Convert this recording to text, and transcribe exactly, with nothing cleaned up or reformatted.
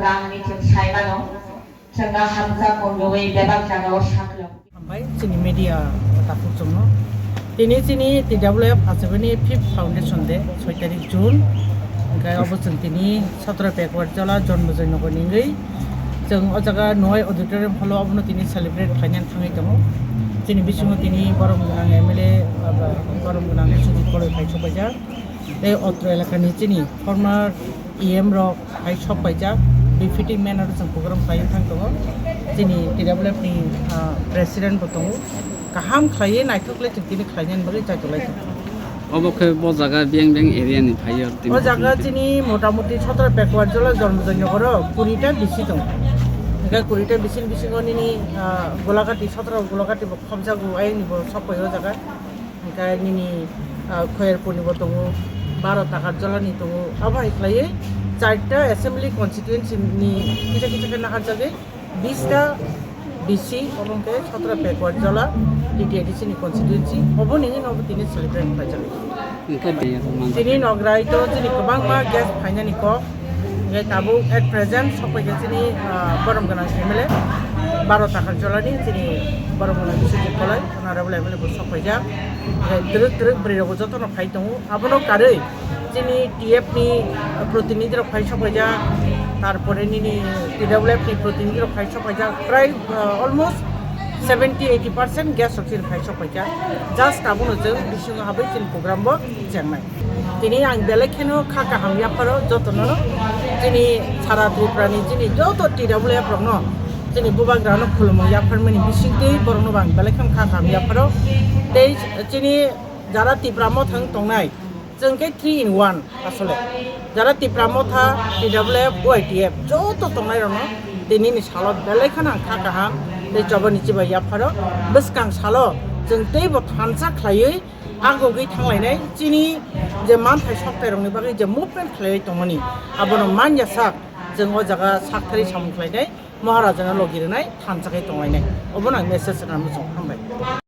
Rang ni chwng sai mano, chwngno hamjak mung rwui bebak jagao saklok. Hambai chini media takhuk chwngno. Tini chini T W F achibini fifth foundation day, soi tarik June. Hingke obo chwng tini Satro Pekwarjala Jonmojoy Nogor ni wngwi chwng o jaga Noai Auditorium hall o obono tini celebrate khainani thangwi tongo. Chini bisingo tini borom gwnang M L A, abo borom gwnang Biswajit Koloi phai sokpaijak. Tei otro elakani chini former E M rok hai sok paijak, befitting manner o chwng program khlaiwi thang tongo. Chini T W F ni, ah, president bo tongo. Kaham khlaiwi naithok le chwng tini khlainani bagwi chaitolai tongo. Obo khe bo jaga beng beng area ni phaiyo tini. O jaga chini motamuti Satro Pekwarjala Jonmojoy Nogoro kuri ta bisi tongo. Hingke kuri ta bisini bisingo nini, ah, Golagati, Satro Golagati bo khobjago, ayangni bo sok paio o jaga. Hingke nini, ah, Khoyerpurni bo tongo, Baro Takarjala ni tongo. Abo hai khlaiwi charta assembly constituency ni kisa kisa khe naharjagwi bista bisi obo hingke Satro Pekwarjala T T A D C ni constituency. Obo ni hino obo tini celebrate khlaijak. Hingke biyang man. Tini nograi to chini kwbangma guest phainani kok. Hingke tabuk at present sokpaikha chini, ah, borom gwnang M L A, Baro Takarjala ni chini borom gwnang Biswajit Koloi, honorable M L A bo sokpaijak. Hingke twrwk twrwk bwrwi rok bo jotono phai tongo. Abono karwi chini T F ni protinidhi rok phai sokpaijak, tarpore nini T W F ni protinidhi rok phai sokpaijak, prai, ah, almost seventy eighty percent guest rok chini phai sokpaijak. Just abono chwng bisingo habwi chini program bo chengnai. Tini ang belai kheno kha kaham yapharo jotono chini sara Tripura ni chini joto T W F rokno chini bubagrano khulumung yapharmani bisingtwi borokno bo ang belai kheno kha kaham yapharo. Tei chini jara Tipra Motha wng tongnai, chwng khe three in one asole. Jara Tipra Motha, T W F, Y T F joto tongnai rokno tini ni salo belai kheno ang kha kaham tei chobani chibai yapharo. Bwskang salo chwng teibo thansa khlaiwi agogwi thanglainai. Chini je manthai sokthai rokni bagwi je movement khlaiwi tongmani abono manya sak chwng o jaga sakthari samung khlainai. Maharajano logi rwnai thansa khe tonglainai. Obono ang message rwna muchungo. Hambai.